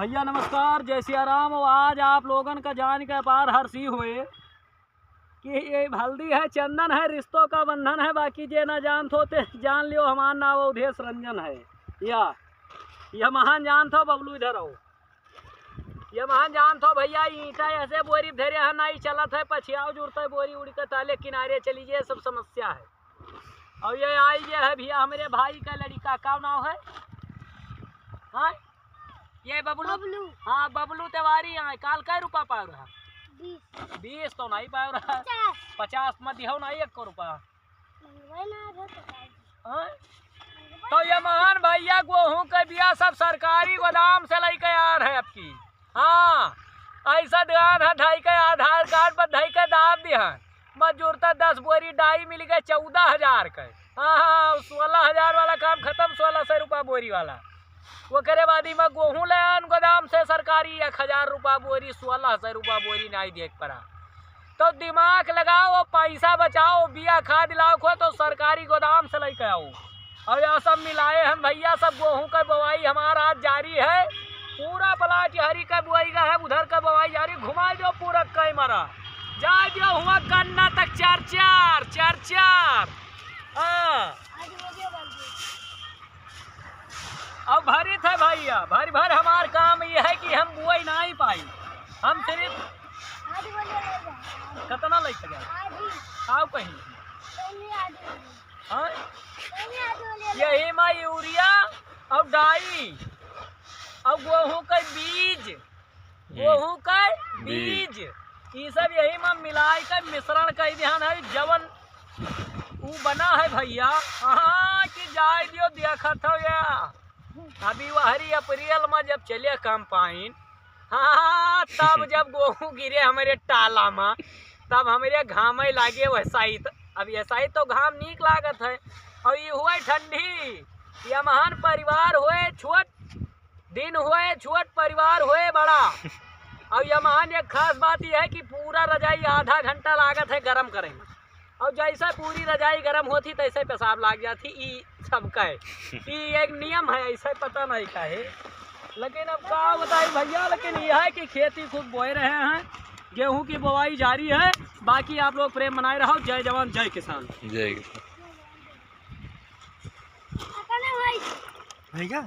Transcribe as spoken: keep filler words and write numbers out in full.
भइया नमस्कार, जय सिया राम। और आज आप लोगन का जान के अपार हर्षी होए कि ये हल्दी है, चंदन है, रिश्तों का बंधन है। बाकी जे ना जानत हो ते जान लियो, हमार नाव अवधेश रंजन है। या, या महान जानत हो बबलू, इधर आओ। या महान जानत हो भइया, ईंटा ऐसे बोरी धरे है, ना ही चलत है, पछियाव जुड़त है, बोरी उड़ के ताले किनारे चली जाए, सब समस्या है। और ये आई, ये है भइया हमरे भाई का लड़िका, का नाव है? हाँ, ये बबलू। बबलू। हाँ, बबलू तिवारी है। काल कै रुपया पाव रहा? बीस। बीस तो नहीं पाव रहा। पचास। पचास मत दिहो ना, एक को रुपया। मंगवाए ना रहे तो काल। हाँ? तो ये महान भइया गोहूँ के बिया सब सरकारी गोदाम से लइके आ रहे अबकी। हाँ, ऐसा दुकान है, धई के आधार कार्ड पर धई के दाब दिहन। मजूर त दस बोरी डाई मिल गए चौदह हजार के। हाँ, हाँ, सोलह हजार वाला काम खतम, सोलह सौ रुपया बोरी वाला। ओकरे बाद इमा गोहूँ ले आन गोदाम से सरकारी एक हजार रुपया बोरी, सोलह सौ रुपया बोरी नाई देख पड़ा। तो दिमाग लगाओ, पैसा बचाओ, बिया खाद लाओ खो तो सरकारी गोदाम से लइके आओ। और यह सब मिलाए हम भइया, सब गोहूँ का बोआई हमारा आज जारी है। पूरा प्लाट हरी का बोआई का है, उधर का बोआई जारी। घुमा दो पूरा कैमरा, जा दो हुआ गन्ना तक चार चार, चार चार। हाँ। अब भरित है भइया, भर भर हमार काम ये है कि हम बोई नाई पाई, हम सिर्फ आज बोले ले जा। कितना लइके जाए? आज ही। आओ कहीं। पहले आज बोले। हाँ? पहले आज बोले ले। यही मा यूरिया और डाई और गोहूँ के बीज, हम्म। गोहूँ के बीज। बीज, ई सब यही मा मिलाई के मिश्रण कइ दिहन है, जवन ऊ बना है भइया। हाँ, कि जाए दियो, देखत हो या। अभी वहरी अप्रैल मा जब चले कंपाइन, हाँ, तब जब गोहूँ गिरे हमरे टाला मा, तब हमरे घामे लागे वैसाइत। अब ऐसाइत तो घाम नीक लागत है। और ई हुए ठंडी, ये महान परिवार हुए छोट, दिन हुए छोट, परिवार हुए बड़ा। और ये महान एक खास बात ये है कि पूरा रजाई आधा घंटा लागत है गरम करे मा। और जैसे पूरी रजाई गरम होती, तैसे पेशाब लाग जाती। ई सबका है, ई एक नियम है, ऐसे पता नहीं का है। लेकिन अब का बताई भइया, लेकिन यह है कि खेती खूब बोए रहे हैं, गेहूं की बोआई जारी है। बाकी आप लोग प्रेम बनाए रहो। जय जवान, जय किसान। जय किसान। भइया,